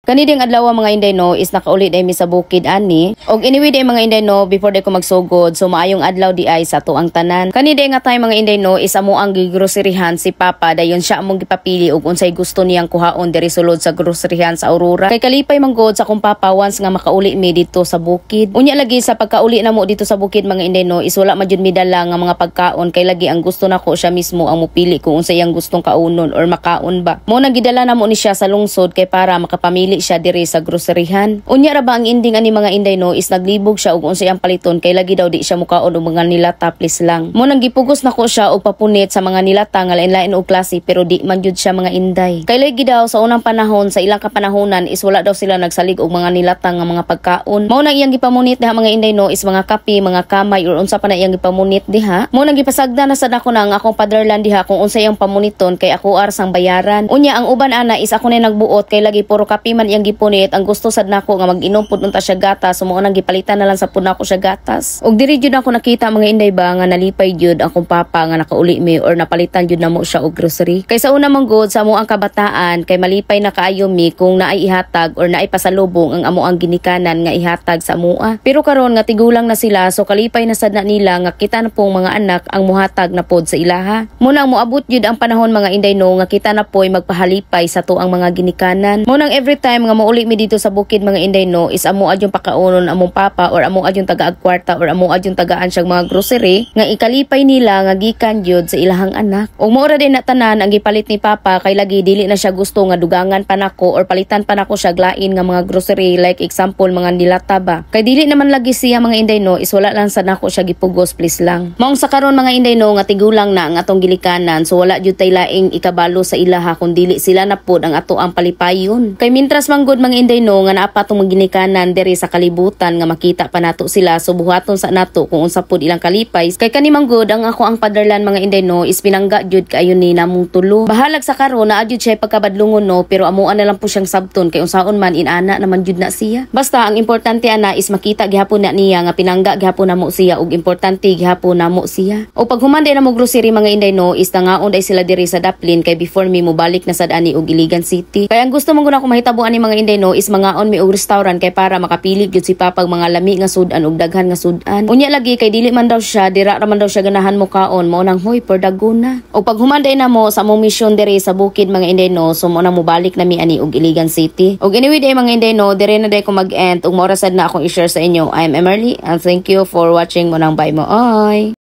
Kani ding adlaw, mga inday no, is nakauli day mi sa bukid ani. Og anyway day, mga inday no, before day ko magsugod, so maayong adlaw di ay sa atoang tanan. Kani day nga time, mga inday no, is amo ang gigroceryhan si Papa, dayon siya among gipapili og unsay gusto niyang kuhaon diri sulod sa groceryhan sa Aurora. Kay kalipay man gud sa akong papa once nga makauli mi dito sa bukid. Unya lagi sa pagkauli namo dito sa bukid, mga inday no, is wala man jud mi dala nga mga pagkaon kay lagi ang gusto nako siya mismo ang mupili kung unsay iyang gustong kaunon or makaon ba. Mao nang gidala namo ni siya sa lungsod kay para makapamili siya diri sa groceryhan. Unya ra ba ang ending ani, mga inday no, is naglibog siya og unsay iyang paliton kay lagi daw di siya mukaon og mga nilata, please lang. Mao nang gipugos nako siya og papunit sa mga nilata nga lain-lain og klase, pero di man jud siya, mga inday. Kay lagi daw sa unang panahon, sa ilang kapanahonan, is wala daw sila nagsalig og mga nilata nga mga pagkaon. Mao nang iyang gipamunit diha, mga inday no, is mga kape, mga kamay or unsa pa na iyang gipamunit diha. Mao nang gipasagda na sad ako na ang akong fatherland diha kung unsa iyang pamuniton kay ako ar sang bayaran. Unya ang uban ana is ako na nagbuot kay lagi puro kape man iyang gipunit. Ang gusto sad nako nga mag-inom pud unta siya gatas, so mao nang gipalitan na lang sa pud nako siya gatas. Og diri jud ako nakita, mga inday ba, nga nalipay jud akong papa nga nakauli mi or napalitan jud namo siya og grocery. Kay sa una man gud sa amo ang kabataan, kay malipay na kaayo mi kung naay ihatag or naay pasalubong ang amo ang ginikanan nga ihatag sa amoa. Pero karon nga tigulang na sila, so kalipay na sad na nila nga kita na pong mga anak ang muhatag na pod sa ilaha. Mao nang moabot jud ang panahon, mga inday no, nga kita na po'y magpahalipay sa atoang mga ginikanan. Mao nang every time nga mouli mi dito sa bukid, mga inday no, is amo adyong pakaunon among papa or amo adyong tagaag kwarta or amo adyong tagaan siyang mga grocery nga ikalipay nila nga gikan jud sa ilahang anak. Ug mao ra din na tanan ang gipalit ni papa kay lagi dili na siya gusto nga dugangan pa nako or palitan pa nako siya lain nga mga grocery, like example mga nilata ba. Kay dili naman lagi siya, mga inday no, is wala lang sa nako siya gipugos, please lang. Maong sa karon, mga inday no, nga tigulang na ang atong gilikanan, so wala jud tay laing ikabalo sa ilaha kun dili sila na pod ang ato ang palipayon. Kay mintras man gud, mga inday no, nga naa pa atong mga ginikanan diri sa kalibutan nga makita pa nato sila, so buhaton sa nato kung unsa pod ilang kalipay. Kay kani man gud ang ako ang fatherland, mga inday no, is pinangga jud kaayo ni namong tulo. Bahalag sa karon naa jud siya pagkabadlungon no, pero amuan na lang po siyang sabton kay unsaon man, inana naman jud na siya. Basta ang importante ana is makita gihapon na niya nga pinangga gihapon namo siya ug importante gihapon namo siya. O pag human day namo grocery, mga inday no, is nangaon day sila diri sa Daplin kay before mi mobalik na sad ani og Iligan City. Kay ang gusto man gud ako mahitabo ani, mga inday no, is mangaon mi og restaurant kay para makapili gyud si papag mga lami nga sudan ug daghan nga sudan. Unya lagi kay dili man daw siya, dira ra man daw siya ganahan mo kaon, mao nang hoy perdago na. O pag human day namo sa among mission diri sa bukid, mga inday no, so mao nang mobalik na mi ani og Iligan City. Og anyway day, mga inday no, dire na day ko mag-end ug mao ra sad na akong i-share sa inyo. I'm Emerly and thank you for watching mo nang bye mo oy.